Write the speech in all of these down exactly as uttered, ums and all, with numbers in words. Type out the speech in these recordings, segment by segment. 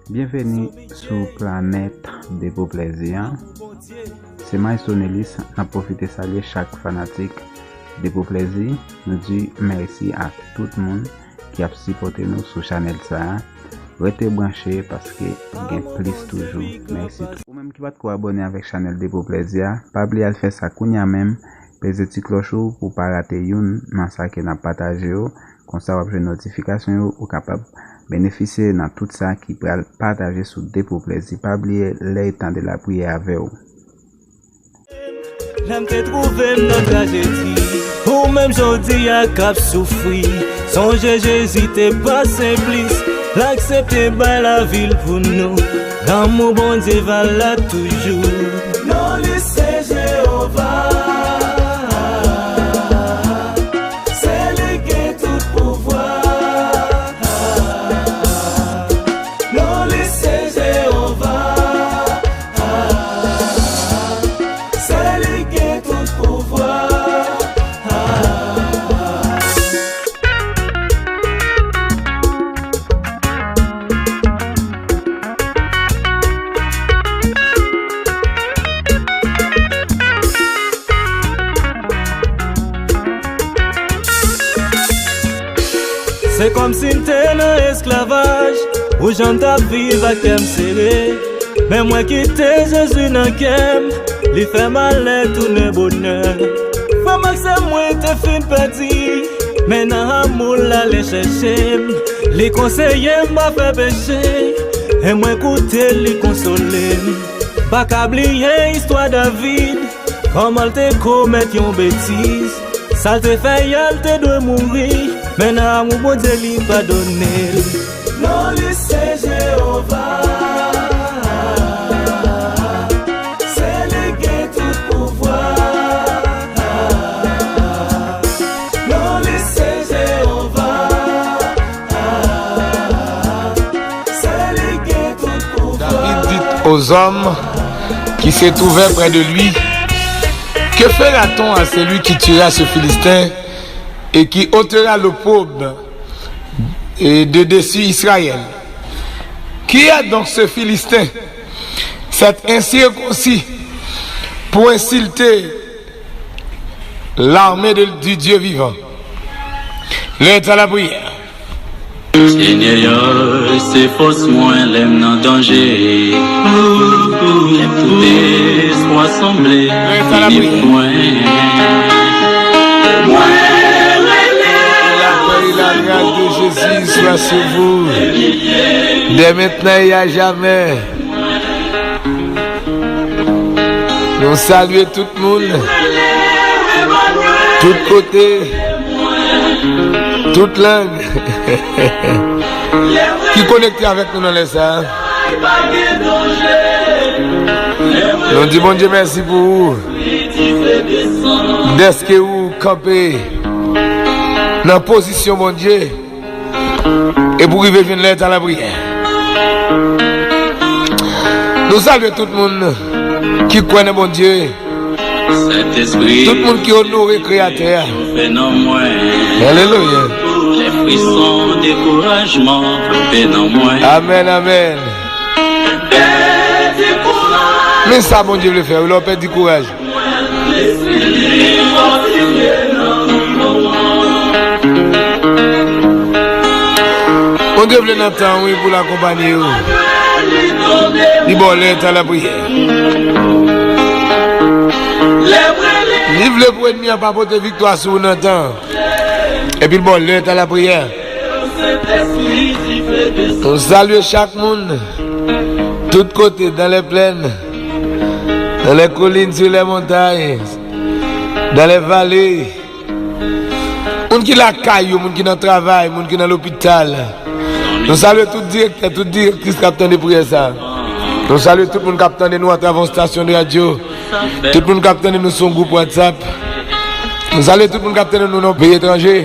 Byenveni sou planèt Depo Plèzi a. Se Maestro Nelis, n ap pwofite salye chak fanatik Depo Plèzi. Nou di mèsi ak tout moun ki ap sipòte nou sou chanèl sa a. Rete branche paske gen plis toujou. Mèsi tou. Ou menm ki pa t ko abòne avèk chanèl Depo Plèzi a, pa bliye al fè sa kounye a menm. Peze ti klòch ou pou w pa rate youn nan sa ke n ap pataje yo. Konsa w ap jwenn notifikasyon yo, ou kapab benefisye nan tout sa ki pral pataje sou Depo Plèzi. Pa bliye lè e tan de lapriyè avè w. Lè m te twouve m nan trajedi, ou menm jodi a k ap soufri. Sonje Jezi te pase plis, l aksepte bay lavi l pou nou. Lanmou Bondye va la toujou. Non li se Jewova, se li gen tout pouvwa. Non li se Jewova, se li gen tout pouvwa. Se kòmsi m te nan esklavaj, pou jan m t ap viv ak kè m sere. Men mwen kite Jezi nan kè m, li fè malè tounen bonè. Frè m ak sè mwen te fin pèdi, men nan amou l ale chèche m. Li konseye m pa fè peche, e mwen koute li konsole m. Pa ka bliye istwa David, kòman l te komèt yon betiz. Sa l te fè a, l te dwe mouri, men nan amou Bondye li padone l. Non li se Jewova, se li gen tout pouvwa. Non li se Jewova, se li gen tout pouvwa. David dit aux hommes qui se trouvaient près de lui, que fera-t-on à celui qui tuera ce Philistin et qui ôtera l'opprobre de dessus Israël? Qui est donc ce Philistin, cet incirconcis, pour insulter l'armée de- du Dieu vivant? Lè est à la prière. Senyè a se fòs mwen lè m nan danje. Tout espwa sanble fini pou mwen. Mwen rele. Que la paix et la grâce de Jésus soit sur vous, dès maintenant et à jamais. Nou salye tout moun, tout kote, tout lang ki konekte avèk nou nan lè sa a. Nou di Bondye mèsi pou ou, dèske ou kanpe nan pozisyon Bondye. E pou rive jwenn lè ta lapriyè. Nou salye tout moun ki kwè nan Bondye. Tout moun ki onore Kreyatè a. Alelouya. Amèn, amèn. Men sa Bondye vle fè, wi, lè w pèdi kouraj. Bondye vle nan tan, wi, pou l akonpanye w. Li ba w lè ta lapriyè. Li vle pou ènmi an pa pote viktwa sou ou nan tan. Epi l ba w lè ta lapriyè. Nou salye chak moun, tout kote, dans les plaines, dans les collines, sur les montagnes, dans les vallées. Moun ki lakay yo, moun ki nan travay, moun ki nan lopital. Nou salye tout direktè, tout direktris k ap tande priyè sa. Nou salye tout moun k ap tande nou atravè yon stasyon de radyo. Tout moun k ap tande nou sou yon gwoup WhatsApp. Nou salye tout moun k ap tande nou nan yon peyi etranje.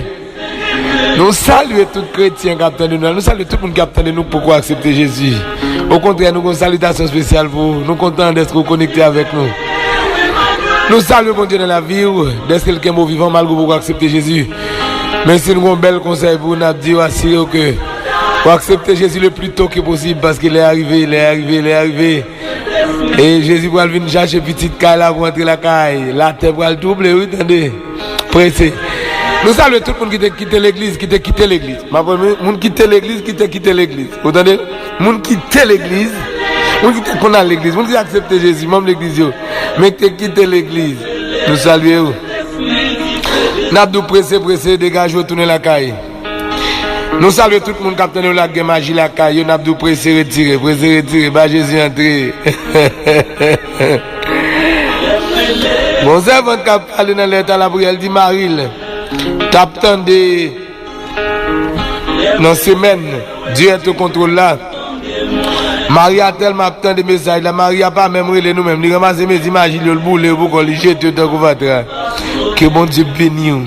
Nou salye tout kretyen k ap tande nou la. Nou salye tout moun k ap tande nou k poko aksepte Jezi. Okontrè, nou gen yon salitasyon espesyal pou ou. Nou kontan dèske w konekte avèk nou. Nou salye Bondye nan lavi w, dèske l kenbe w vivan malgre w poko aksepte Jezi. Men si nou gen yon bèl konsèy pou ou, n ap di w asire w ke Pou aksepte Jezi le pli to ke posib, paske lè a rive, lè a rive, lè a rive. E Jezi pral vin chache pitit kay la pou antre lakay. Latè pral twouble, wi, tande. Prese. Nou salye tout moun ki te kite legliz, ki te kite legliz. M ap moun kite legliz, ki te kite legliz. Ou tande? Moun kite legliz, moun ki te konn al legliz, moun ki aksepte Jezi, manm legliz yo, men ki te kite legliz. Nou salye yo. N ap di w prese, prese, degaje w tounen lakay. Nou salye tout moun k ap tande w la k gen maji lakay yo, n ap di w prese retire, prese retire, ba Jezi antre. Bon sèvant k ap pale nan lè ta lapriyè, l di mari l t ap tande nan semèn, Dye èt o kontwòl la. Maria tèlman ap tande mesaj la, Maria pa menm rele nou menm. Li ranmase mezi maji l yo, l boule yo pou kò l, li jete yo tankou fatra. Ke Bondye beni w.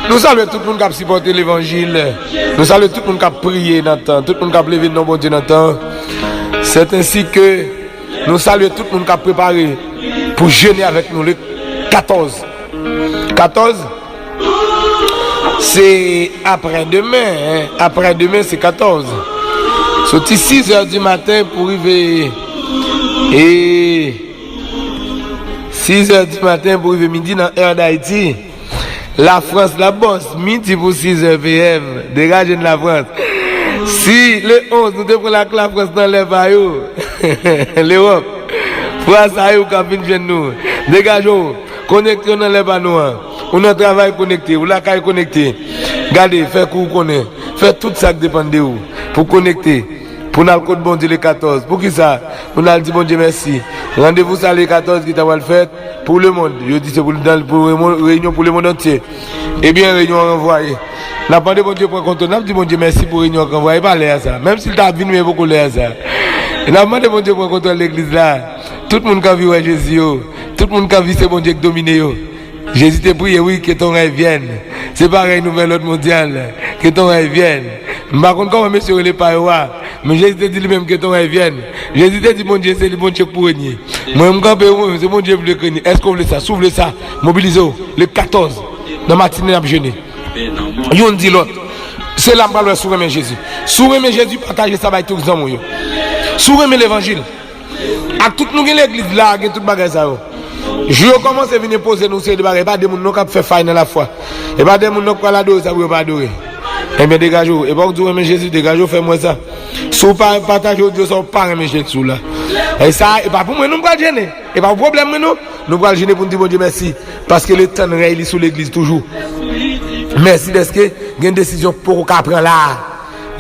Nou salye tout moun k ap sipòte levanjil. Nou salye tout moun k ap priye nan tan, tout moun k ap leve non Bondye nan tan. C'est ainsi que nou salye tout moun k ap prepare pou jene avèk nou le katòz. Katòz, se aprè demen, en. Aprè demen, se katòz. Soti sizè di maten pou rive, e, sizè di maten pou rive midi nan è Dayiti. Lafrans la bòs, midi pou sizè P M. Degaje n Lafrans. Si le onz, nou te pran lak Lafrans nan lè pa yo, Lewòp, Frans a yo k ap vin jwenn nou. Degaje w. Konekte w nan lè pa nou an. Ou nan travay, konekte. Ou lakay, konekte. Gade, fè kou w konnen. Fè tout sa k depann de ou pou konekte. Pou n al kot Bondye le katòz. Poukisa? Pou n al di Bondye mèsi. Randevou sa le katòz ki ta pral fèt pou lemonn. Yo di se pou, pou reyinyon pou lemonn antye. Ebyen, reyinyon an ranvwaye. N ap mande Bondye pran kontwòl. N ap di Bondye mèsi pou reyinyon an k ranvwaye. E pa lè a sa. Menm si l ta vin, men e poko lè a sa. E n ap mande Bondye pran kontwòl legliz la. Tout moun k anvi wè Jezi yo. Tout moun k anvi se Bondye k domine yo. Jezi te priye, wi, que ton règne vienne. Se parèy nouvel òd mondyal. Que ton règne vienne. M pa konn kòman mesye yo rele pa yo a, men Jezi te di li menm, que ton règne vienne. Jezi te di Bondye, se li Bondye k pou renye. Mwen, m kanpe, wi, se Bondye m vle k renye. Èske w vle sa? Si w vle sa, mobilize w. Le katòz, nan matine, n ap jene. Youn di lòt. Se la m pral wè si w renmen Jezi. Si w renmen Jezi, pataje sa bay tout zanmi w yo. Si w renmen levanjil, ak tout nou gen legliz la, gen tout bagay sa yo. Jou yo kòmanse vin enpoze nou seri de bagay. E pa de moun non k ap fè fay nan lafwa. E pa de moun non k pral adore sa pou yo pa adore. Ebyen, degaje w. E pa w k di w renmen Jezi, degaje w, fè m wè sa. Si w pa pataje odyo sa, w pa renmen Jezi w la. E sa, e pa pou mwen non m pral jene. E pa pou pwoblèm mwen non. Nou pral jene pou n di Bondye mèsi. Paske le tann rèy li sou legliz toujou. Mèsi dèske gen desizyon k poko ka pran la a.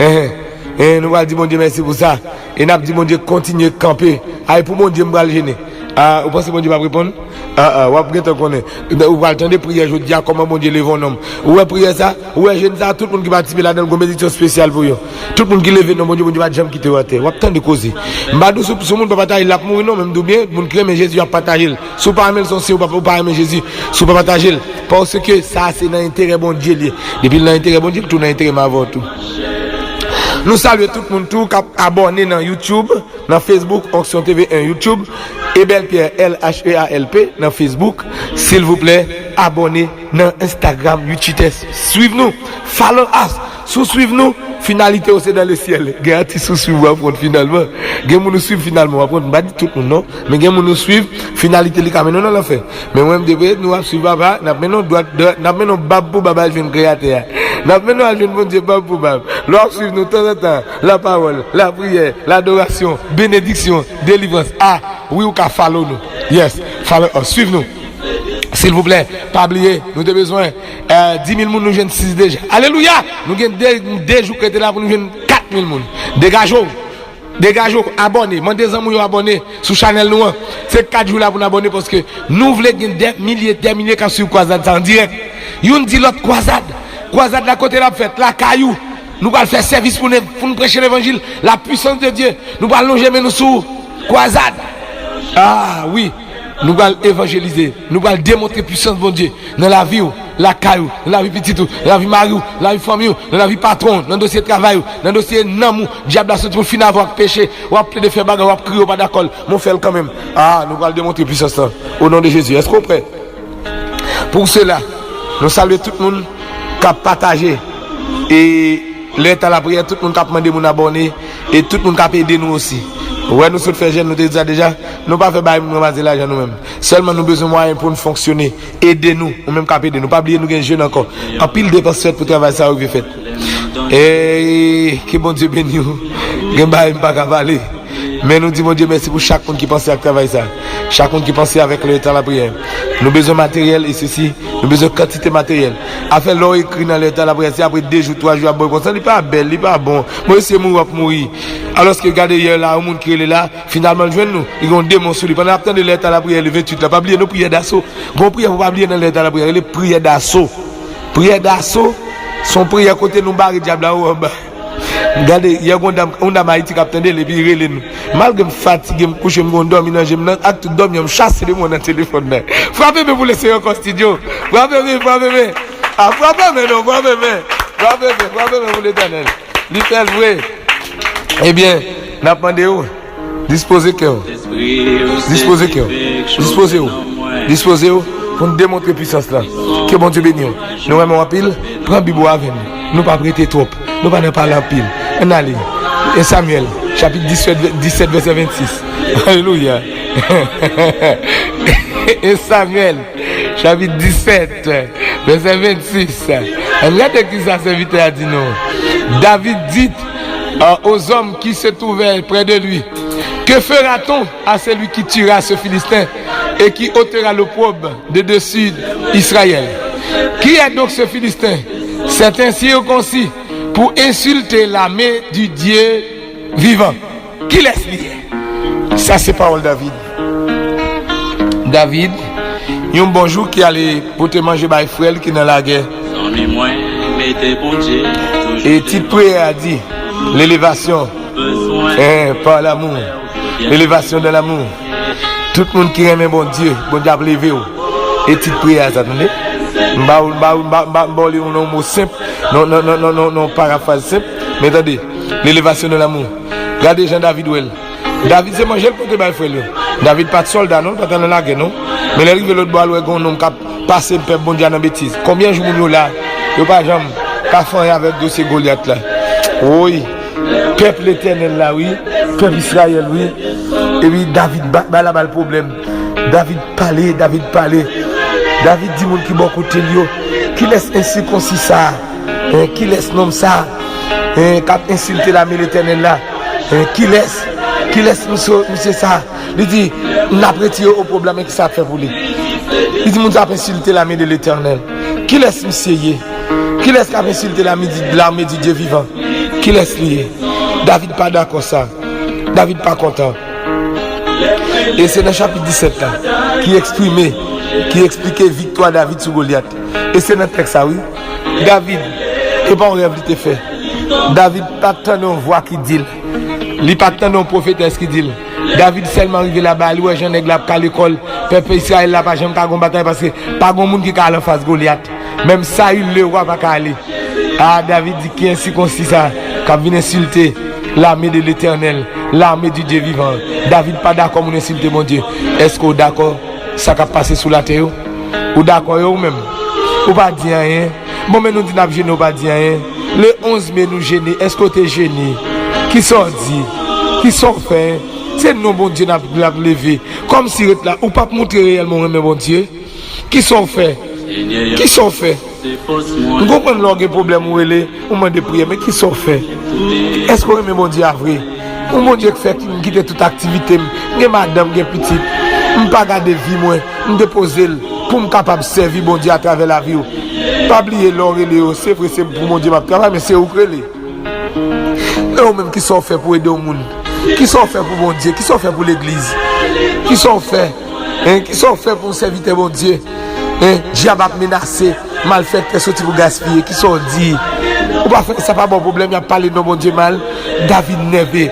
Enhen. E nou pral di Bondye mèsi pou sa. E n ap di Bondye kontinye kanpe. Ay, pou Bondye m pral jene. A, ou panse Bondye p ap reponn? A, a, w ap gentan konnen. Ou pral tande priyè jodi a, kòman Bondye leve yon nonm. Ou wè priyè sa? Ou wè jèn sa? Tout moun ki patisipe ladan l, gon benediksyon espesyal pou yo. Tout moun ki leve non Bondye, Bondye pa t janm kite yo atè. W ap tande koze. M pa di w si, si yon moun pa pataje l, l ap mouri non, men m di w byen, moun ki renmen Jezi, y ap pataje l. Si w pa renmen l, se yon siy ou pa, ou pa renmen Jezi. Si w pa pataje l, paske sa se nan enterè Bondye l ye. Depi l nan enterè Bondye, l tou nan enterè m avè w tou. Nou salye tout moun tou k ap abòne nan YouTube, nan Facebook, Onction T V un YouTube, Ebel Pierre, L H E A L P, nan Facebook. Silvouplè, abòne nan Instagram, Utitès. Swiv nou, follow us. Si w swiv nou, finalite w se dans le ciel. Gen atis ou swiv, w ap konn finalman. Gen moun ou swiv finalman, w ap konn. M pa di tout moun non, men gen moun ou swiv, finalite li ka mennen w nan lanfè. Men mwen, m te preye, nou ap swiv papa, n ap mennen w dwat, dwat, n ap mennen w bab pou bab al jwenn Kreyatè a. N ap mennen w al jwenn Bondye bab pou bab. Lè w ap swiv nou tanzantan, lapawòl, lapriyè, ladorasyon, benediksyon, delivrans. A, wi, ou ka follow nou. Yes, follow us, swiv nou. Silvouplè, pa bliye, nou te bezwen, eh, dis mil moun, nou jwenn sis deja. Alelouya! Nou gen de, de jou k rete la pou nou jwenn kat mil moun. Degaje w. Degaje w, abòne, mande zanmi w yo abòne sou chanèl nou an. Se kat jou la pou n abòne, paske nou vle gen dè milye, dè milye k ap swiv kwazad sa an dirèk. Youn di lòt, kwazad. Kwazad la, kote l ap fèt? Lakay ou. Nou pral fè sèvis pou n, pou n preche levanjil, la puissance de Dieu. Nou pral lonje men nou sou kwazad. A, wi. Nou pral evanjelize. Nou pral demontre pisans Bondye nan lavi w, lakay ou, nan lavi pitit ou, nan lavi mari w, nan lavi fanmi w, nan lavi patwon w, nan dosye travay ou, nan dosye nanm ou. Dyab la soti pou l fin avè w ak peche. W ap plede fè bagay, w ap kriye, w pa dakò l, men w fè l kanmenm. A, nou pral demontre pisans lan. O non de Jezi. Èske w prè? Pou sela, nou salye tout moun k ap pataje e Lè ta lapriyè, tout moun k ap mande moun abòne, e tout moun k ap ede nou osi. Ou wè, nou sot fè jèn, nou te di sa deja, nou pa fè bagay moun ranmase lajan nou menm. Sèlman nou bezwen mwayen pou n fonksyone. Ede nou, ou menm k ap ede nou. Pa bliye nou gen jèn ankò. Anpil depans fèt pou travay sa yo rive fèt. E ke Bondye beni w. Gen bagay m pa ka pale. Men nou di Bondye mèsi pou chak moun ki panse ak travay sa. Chak moun ki panse avèk lè ta lapriyè. Nou bezwen materyèl e sesi, nou bezwen kantite materyèl. Afè lè w ekri nan lè ta lapriyè, se apre de jou, twa jou ap bay w konsa, li pa bèl, li pa bon. Bon, eseye mouri, w ap mouri. Alòske gade yè la, yon moun ki rele la, finalman l jwenn nou, li gen yon demon sou li. Pandan n ap tande lè ta lapriyè le venntuit la, pa bliye nou priyè daso. Gon priyè pou pa bliye nan lè ta lapriyè, rele priyè daso. Priyè daso, se yon priyè kote nou bare dyab la ou anba. Gade, yè gon dam, yon dam Ayiti k ap tande l epi rele nou. Malgre m fatige, m kouche, m gon dòmi nan je m nan, ak tout dòmi an, m chase demon nan telefòn nan. Frape men pou Lesenyè ankò, estidyo. Frape men, frape men. A, frape men non, frape men. Frape men, frape men pou Letènèl. Li fè l vre. Ebyen, n ap mande w, dispoze kè w. Dispoze kè w. Dispoze w. Dispoze w pou n demontre pisans lan. Ke Bondye beni w. Nou renmen w anpil. Pran Bib ou avè n. Nou p ap rete twòp. Nou pa nan pale anpil. Ann ale. En Samyèl, chapit disèt, disèt, vèsè vennsis. Alelouya. En Samyèl, chapit disèt, vèsè vennsis. Ann gade ki sa sèvitè a di nou. David dit, euh, aux hommes qui se trouvaient près de lui, que fera-t-on à celui qui tuera ce Philistin et qui ôtera l'opprobre de dessus Israël? Qui est donc ce Philistin, cet incirconcis, pour insulter l'armée du Dieu vivant? Kilès li ye? Sa se pawòl David. David, yon bon jou ki ale pote manje bay frè l ki nan lagè. Zanmi mwen, mete Bondye toujou. E tit priyè a di, l'élévation, eh, par l'amour. L'élévation dans l'amour. Tout moun ki renmen Bondye, Bondye ap leve w. E tit priyè a sa, tande. M ba w, m ba w, m ba, m ba, m ba w li nan yon mo senp, nan, nan, nan, nan, nan, nan yon parafraz senp. Men tande, l'élévation dans l'amour. Gade jan David wè l. David se manje l pote bay frè l yo. David pa t sòlda non, l pa t al nan lagè non. Men lè l rive lòt bò a, l wè gen yon nonm k ap pase pèp Bondye a nan betiz. Konbyen jou moun yo la, yo pa janm ka fè anyen avèk dosye Golyat la. Woy, pèp Letènèl la wi, pèp Izrayèl wi. Epi David ba, bay la ba l pwoblèm. David pale, David pale. David di moun ki bò kote l yo, kilès ensikonsi sa a? Hein, kilès nonm sa a, hein, k ap ensilte lame Letènèl la? Hein, kilès, kilès misye, misye sa a? Li di, n ap retire opwob la, men ki sa ap fè pou li? Li di, moun sa ap ensilte lame de Letènèl. Kilès misye ye? Kilès k ap ensilte lame di, lame di Dye vivan? Kilès li ye? David pa dakò sa. David pa kontan. E se nan chapit disèt la ki eksprime, ki eksplike viktwa David sou Golyat. E se nan tèks sa wi. David, e pa yon rèv li te fè. David pa t tande yon vwa ki di l. Li pa t tande yon pwofetès ki di l. David sèlman rive laba, li wè jan nèg la ap kale kò l. Pèp Izrayèl la pa janm ka gon batay paske pa gon moun ki ka al anfas Golyat. Menm Sayil lewa pa ka ale. A, David di, ki ensikonsi sa k ap vin ensilte lame de Letènèl, lame di Dye vivan? David pa dakò moun ensilte Bondye. Èske w dakò sa k ap pase sou latè yo? Ou dakò yo ou menm? Ou pa di anyen. Bon, men nou di n ap jene, ou pa di anyen. Le onz me nou jene, èske w te jene? Kisa w di? Kisa w fè? Se non Bondye n ap, n ap leve. Kòmsi ret la, ou p ap montre reyèlman w renmen Bondye. Kisa w fè? Kisa w fè? M konprann lè w gen pwoblèm ou rele, ou mande priyè, men kisa w fè? Èske w renmen Bondye a vre? Yon Bondye k fè m kite tout aktivite m, m gen madanm, m gen pitit, m pa gade vi mwen, m depoze l pou m kapab sèvi Bondye atravè lavi w. Pa bliye lè w rele yo, se vre se pou Bondye m ap travay, men se ou k rele. E ou menm, kisa w fè pou ede yon moun? Kisa w fè pou Bondye? Kisa w fè pou legliz? Kisa w fè? Hein? Kisa w fè pou yon sèvitè Bondye? Hein? Dyab ap menase, malfektè soti pou gaspiye. Kisa w di? Ou pa fè sa, pa ba w pwoblèm, y ap pale non Bondye mal. David nève.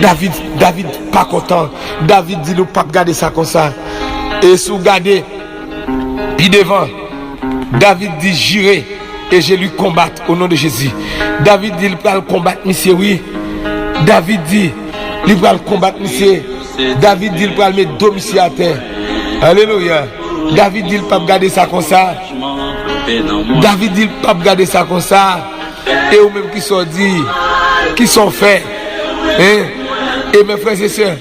David, David pa kontan. David di l, ou p ap gade sa konsa. E si w gade, pi devan, David di, j'irai et je lui combattre au nom de Jésus. David di l pral konbat misye, wi. David di li pral konbat misye. David di l pral met do misye atè. Alelouya. David di l p ap gade sa konsa. David di l p ap gade sa konsa. E ou menm, kisa w di? Kisa w fè? Hein? E men, frè e sè,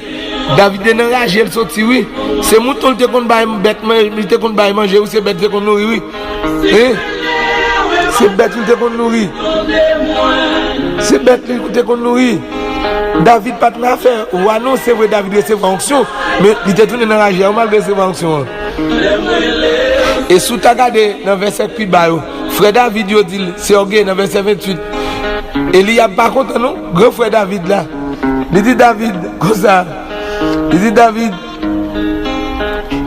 David te nan raje l soti, wi. Se mouton li te konn bay bèt man-, li te konn bay manje, wi, se bèt li te konn nouri, wi. Hein? Se bèt li te konn nouri. Se bèt li te konn nouri. David pa t nan afè wa, non, se vre, David resevwa onksyon, men li te tounen nan raje a, wi, malgre resevwa onksyon an. E si w ta gade nan vèsè k pi ba yo, frè David yo di l se ògeye nan vèsè venntuit. Eliyab pa kontan, non, gran frè David la. Li di David konsa, li di David,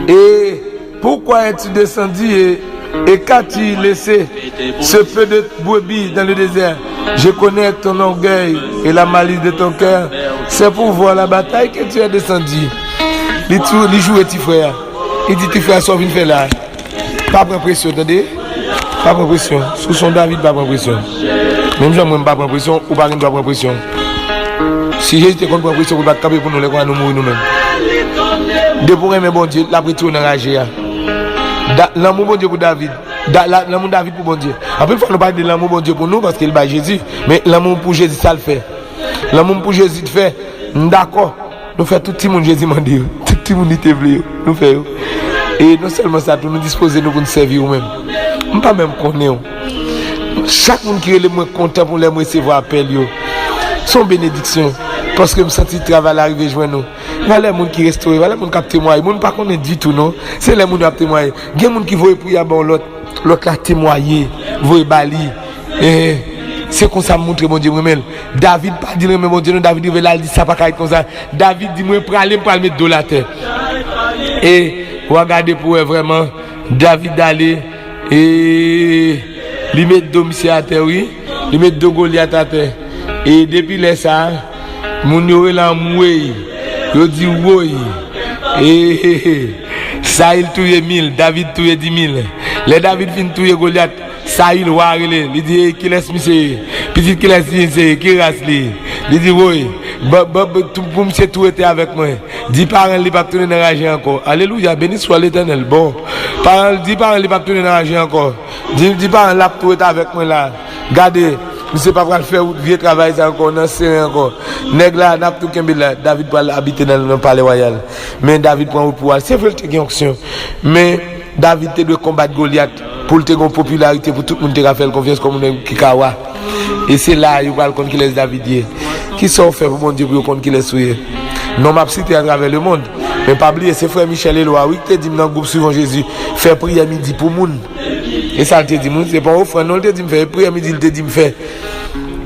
et pourquoi es-tu descendu et, et qu'as-tu laissé ce peu de brebis dans le désert? Je connais ton orgueil et la malice de ton cœur. C'est pour voir la bataille que tu es descendu. Li tou, li joure ti frè a. Li di ti frè a, sa w vin fè la? Pa pran presyon, tande. Pa pran presyon. Si w se yon David, pa pran presyon. Menm jan mwen, m pa pran presyon, ou pa gen dwa pran presyon. Si Jezi te konn pran presyon pou l pa t kanpe pou nou, lè konnya nou mouri nou menm. Depi w renmen Bondye, l ap retire w nan raje a. Da-, lanmou Bondye pou David. Da-, la-, lanmou David pou Bondye. Anpil fwa, nou pale de lanmou Bondye pou nou paske l bay Jezi. Men lanmou pou Jezi, sa l fè? Lanmou m pou Jezi t fè, m dakò. Nou fè tout timoun Jezi mande yo. Tout timoun li te vle yo, nou fè yo. E non sèlman sa tou, nou dispoze nou pou n sèvi ou menm. M pa menm konnen w. Chak moun ki rele m, mwen kontan pou lè m resevwa apèl yo. Se yon benediksyon. Paske m santi travay la rive jwenn nou. Valè moun ki restore, valè moun k ap temwaye. Moun pa konnen ditou, non. Se lè moun yo ap temwaye. Gen moun ki voye priyè ba yon lòt, lòt la temwaye, voye ba li. Eh, se konsa m montre Bondye m renmen l. David pa di l renmen Bondye, non. David rive la, l di, "Sa pa ka ret konsa." David di, "Mwen prale, m pral met do l atè." E w a gade pou wè vrèman, David ale, e li met do misye atè, wi. Li met do Golyat atè. E depi lè sa a, moun yo rele anmwey. Yo di woy. E Sayil touye mil, David touye di mil. Lè David fin touye Golyat, Sayil wa rele, li di, "E kilès misye ye? Pitit kilès misye ye? Ki ras li ye?" Li di, "Woy, ba, ba, ba, tou, pou misye tou rete avèk mwen. Di paran l li p ap tounen nan raje ankò." Alelouya, beni swa Letènèl. Bon, paran l, di paran l li p ap tounen nan raje ankò. Di, di paran l ap tou rete avèk mwen la. Gade, misye pa pral fè wout vye travay sa ankò, nan seren ankò. Nèg la, n ap tou kenbe l la. David pral abite nan, nan palè wayal. Men David pran wout pou al. Se vre, l te gen onksyon. Men David te dwe konbat Golyat pou l te gen yon popilarite, pou tout moun te ka fè l konfyans kòm yon nèg ki ka wa. E se la yo pral konn kilès David ye. Kisa w fè pou Bondye pou yo konn kilès ou ye? Non m ap site atravè lemonn. Men pa bliye, se frè Michel Eloi, wi, ki te di m nan gwoup Suivons Jésus, fè priyè midi pou moun. E sa l te di m, wi, se pa yon ofrann, non, l te di m fè, e priyè midi l te di m fè.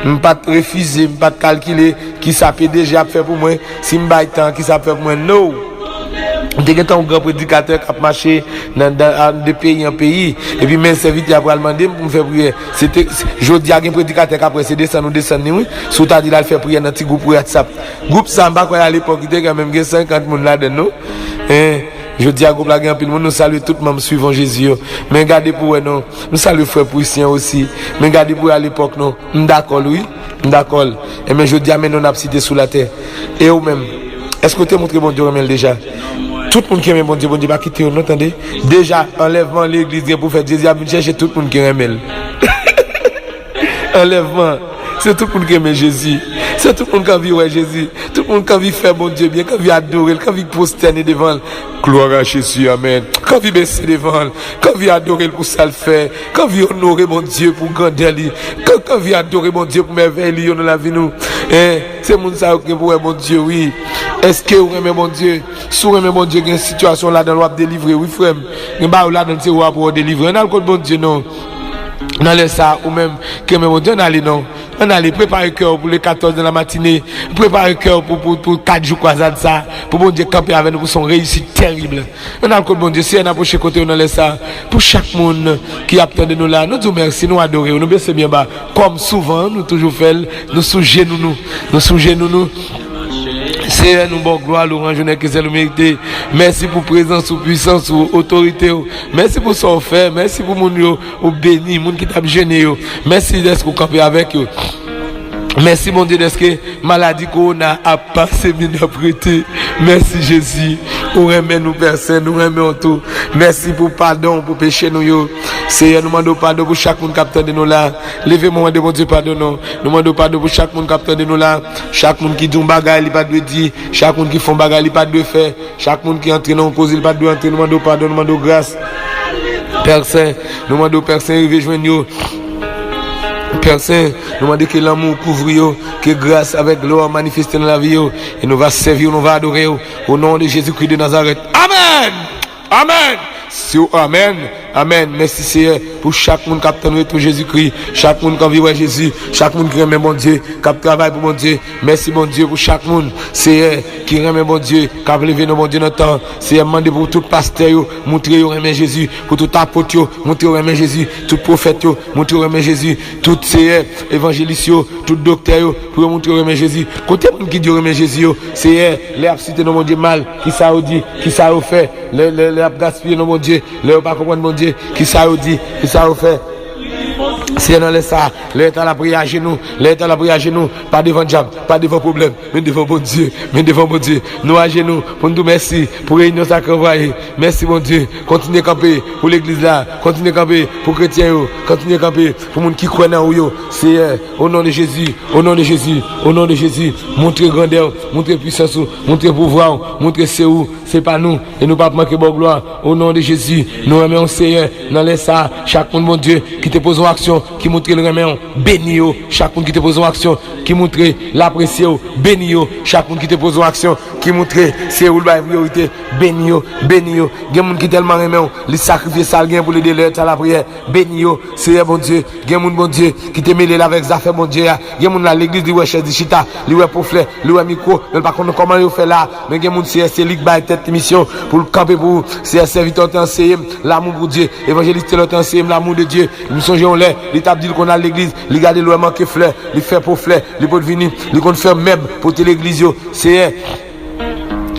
M pa t refize, m pa t kalkile kisa P D G ap fè pou mwen, si m bay tan, kisa ap fè pou mwen, no. M te gentan yon gran predikatè k ap mache nan, nan, an, de peyi an peyi, epi men sèvitè a pral mande m pou m fè priyè. Se te, se, jodi a gen predikatè k ap wè se desann ou desann li, wi. Si w ta di l al fè priyè nan ti gwoup WhatsApp. Gwoup sa, m pa kwè alepòk li te gen menm gen senkant moun ladan l, non. Hein? Jodi a, gwoup la gen anpil moun. Nou salye tout manm Suivons Jésus yo. Men gade pou wè non. Nou salye frè Priscien osi. Men gade pou wè alepòk non. M dakò l, wi. M dakò l. Enben, jodi a, men non n ap site sou latè. E ou menm? Èske w te montre Bondye w renmen l deja? Tout moun ki renmen Bondye, Bondye pa kite yo non, tande. Deja, anlèvman legliz gen pou fèt. Jezi ap vin chèche tout moun ki renmen l. Anlèvman. Se tout moun ki renmen Jezi. Se tout moun ki anvi wè Jezi. Tout moun ki anvi fè Bondye byen, ki anvi adore l, ki anvi pwostène devan l. Gloire à Jésus, amen. Ki anvi bese devan l, ki anvi adore l pou sa l fè, ki anvi onore Bondye pou grandè li, ki, ki anvi adore Bondye pou mèvèy li yo nan lavi nou. Hein, se moun sa yo ki gen pou wè Bondye, wi. Èske ou renmen Bondye? Si w renmen Bondye, gen sitiyasyon ladan l w ap delivre, wi, frè m. Gen bagay ladan l se ou a pou w delivre. Ann al kot Bondye, non. Nan lè sa a, ou menm ki renmen Bondye, ann ale, non. Ann ale, prepare kè w pou le katòz nan la matine. Prepare kè w pou, pou, pou kat jou kwazad sa a, pou Bondye kanpe avè nou, pou se yon reyisit tèrib. Ann al kot Bondye, Seyè, n apwoche kote w nan lè sa a. Pou chak moun ki ap tande nou la, nou di w mèsi, nou adore w, nou bese byen ba. Kòm souvan, nou toujou fè l, nou sou jenou nou. Nou sou jenou nou. Seyè, nou ba w glwa, lwanj, onè ke sèl ou merite. Mèsi pou prezans ou, pwisans ou, otorite w. Mèsi pou sa w fè. Mèsi pou moun yo ou beni, moun ki t ap jennen yo. Mèsi dèske ou kanpe avèk yo. Mèsi, Bondye, dèske maladi kowona ap pase, men n ap rete. Mèsi, Jezi. Ou renmen nou, Pè Sen, nou renmen w tou. Mèsi pou padon w pou peche nou yo. Seyè, nou mande w padon pou chak moun k ap tande nou la. Leve men w, mande Bondye padon nou. Nou mande w padon pou chak moun k ap tande nou la. Chak moun ki di yon bagay li pa t dwe di. Chak moun ki fè yon bagay li pa t dwe fè. Chak moun ki antre nan yon koze li pa t dwe antre. Nou mande w padon, nou mande w gras. Pè Sen, nou mande w, Pè Sen, rive jwenn yo. Pè Sen, nou mande ke lanmou w kouvri yo, ke gras avèk glwa w manifeste nan lavi yo, e nou va sèvi w, nou va adore w, o non de Jezikri de Nazarèt. Amèn! Amèn! Si w amèn, amèn. Mèsi, Seyè, pou chak moun k ap tann retou Jezikri, chak moun k anvi wè Jezi, chak moun ki renmen Bondye, k ap travay pou Bondye. Mèsi, Bondye, pou chak moun, Seyè, ki renmen Bondye, k ap leve non Bondye nan tan. Seyè, m mande pou tout pastè yo, montre yo renmen Jezi, pou tout apot yo, montre yo renmen Jezi, tout pwofèt yo, montre yo renmen Jezi, tout, Seyè, evanjelis yo, tout doktè yo, pou yo montre yo renmen Jezi. Kote moun ki di yo renmen Jezi yo, Seyè, lè y ap site non Bondye mal, kisa yo di, kisa yo fè, lè, lè, lè y ap gaspiye non Bondye, lè yo pa konprann Bondye, kisa yo di, kisa yo fè. Seyè, nan lè sa a, lè yo t al ap priye ajenou, lè yo t al ap priye ajenou, pa devan dyab, pa devan pwoblèm, men devan Bondye, men devan Bondye. Nou ajenou pou n di w mèsi pou reyinyon sa k ranvwaye. Mèsi, Bondye. Kontinye kanpe pou legliz la. Kontinye kanpe pou kretyen yo. Kontinye kanpe pou moun ki kwè nan ou yo. Seyè, o non de Jezi, o non de Jezi, o non de Jezi, montre grandè w, montre pwisans ou, montre pouvwa w, montre se ou, se pa nou, e nou p ap manke ba w glwa. O non de Jezi, nou renmen w, Seyè, nan lè sa a, chak moun, Bondye, ki te poze yon aksyon ki montre l renmen w, beni yo. Chak moun ki te poze yon aksyon ki montre l apresye w, beni yo. Chak moun ki te poze yon aksyon ki montre se ou l bay priyorite, beni yo, beni yo. Gen moun ki tèlman renmen w, li sakrifye sa l gen pou l ede lè l t al lapriyè. Beni yo, Seyè Bondye. Gen moun, Bondye, ki te mele l avèk zafè Bondye a. Gen moun la legliz, li wè chèz, li chita, li wè poflè, li wè mikwo, men l pa konn kòman yo fè la. Men gen moun, Seyè, se li k bay tèt li misyon pou l kanpe pou ou. Seyè, sèvitè w te anseye m lanmou pou Dye. Evanjelis Telò te anseye m lanmou de Dye. M sonje yon lè, li t ap di l konn al legliz, li gade l wè manke flè, li fè poflè, li pot vini, li konn fè mèb pote legliz yo. Seyè,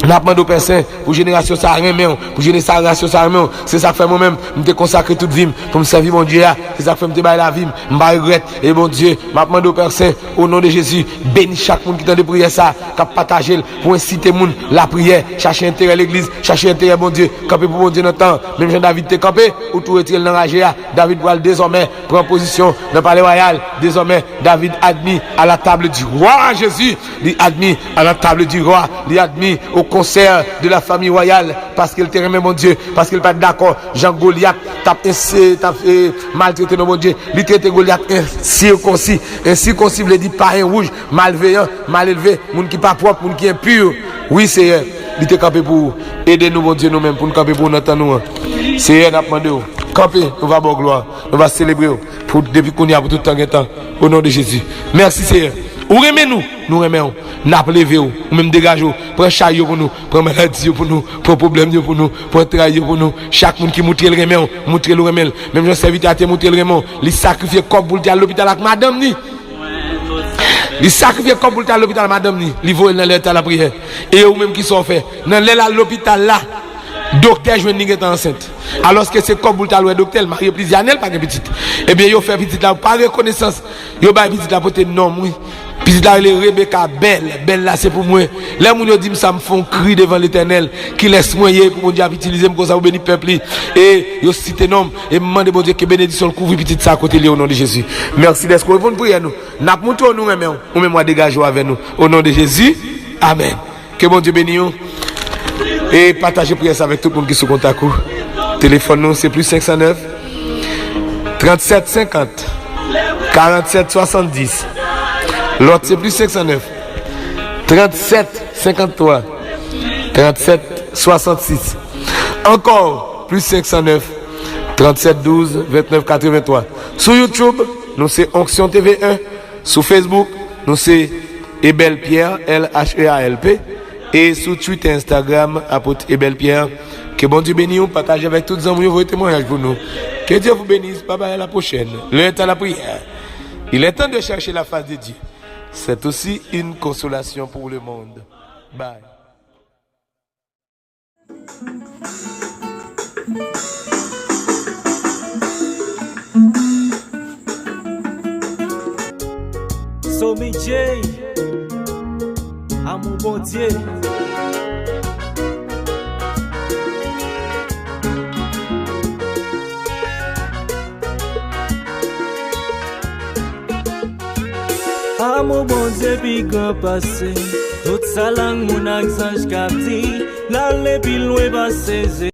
n ap mande w, Pè Sen, pou jenerasyon sa a renmen w, pou jenerasyon sa a renmen w. Se sa k fè mwen menm, m te konsakre tout vi m pou m sèvi Bondye a. Se sa k fè m te bay lavi m, m pa regrèt. E Bondye, m ap mande w, Pè Sen, o non de Jezi, beni chak moun ki tande priyè sa a, k ap pataje l pou ensite moun lapriyè, chache enterè legliz, chache enterè Bondye, kanpe pou Bondye nan tan an. Menm jan David te kanpe, ou tou retire l nan raje a. David pral dezòmè pran pozisyon nan palè wayal. Dezòmè, David admis à la table du roi. Jésus, li admis à la table du roi. Li admis au concert de la famille royale. Paske l te renmen Bondye. Paske l pa t dakò jan Golyat t ap ensi-, t ap, eh, maltrete non Bondye. Li trete Golyat ensikonsi. Ensikonsi vle di payen wouj, malveyan, malelve, moun ki pa pwòp, moun ki enpi. Wi, Seyè, li te kanpe pou ou. Ede nou, Bondye, nou menm, pou n kanpe pou ou nan tan nou an. Seyè, n ap mande w, kanpe, nou va ba w glwa, nou va selebre w, pou depi kounye a, pou tout tan gen tan, o non de Jezi. Mèsi, Seyè. Ou renmen nou, nou renmen w. N ap leve w, ou menm degaje w, pran chay yo pou nou, pran maladi yo pou nou, pran pwoblèm yo pou nou, pran tray yo pou nou. Chak moun ki montre l renmen w, montre l ou renmen l. Menm jan sèvitè a te montre l renmen w, li sakrifye kòb pou l te al lopital ak madanm ni. Li sakrifye kòb pou l t al lopital madanm ni. Li voye l nan lè l t al lapriyè. E ou menm, kisa w fè? Nan lè l al lopital la, doktè jwenn li gentan ansent. Alòske se kòb pou l t al wè doktè, l marye plizyè ane, l pa gen pitit. Ebyen, yo fè pitit la, pa rekonesans. Yo bay pitit la pote non m, wi. Pitit la rele Rebeka, bèl. Bèl la se pou mwen. Lè moun yo di m sa, m fè yon kri devan Letènèl. Kilès mwen ye pou Bondye ap itilize m konsa pou beni pèp li? E yo site non m. E m mande Bondye ke benediksyon l kouvri pitit sa kote l ye, o non de Jezi. Mèsi dèske w reponn priyè nou. N ap montre w nou renmen w. Ou menm w a degaje w avè nou. O non de Jezi. Amèn. Ke Bondye beni w. E pataje priyè sa avèk tout moun ki sou kontak ou. Telefòn nou se plis senk san nèf, trant sèt senkant, karant sèt swasanndis. Lòt se plis senk san nèf, trant sèt senkant twa, trant sèt swasannsis. Ankò, plis senk san nèf, trant sèt douz, vennèf katrevenntwa. Sou YouTube, nou se Onksyon T V en. Sou Facebook, nou se Ebel Pierre, L H E A L P. E sou Twitter, Instagram, Apot Ebel Pierre. Ke Bondye beni w, pataje avèk tout zanmi w, voye temwayaj pou nou. Que Dieu vous bénisse, bye bye, à la prochaine. L'heure est à la prière. Il est temps de chercher la face de Dieu. C'est aussi une consolation pour le monde. Bye. Somi J, Amour Bondye. Pou Bondye pi gran pase tout sa lang moun ak zanj k ap di, l ale pi lwen pase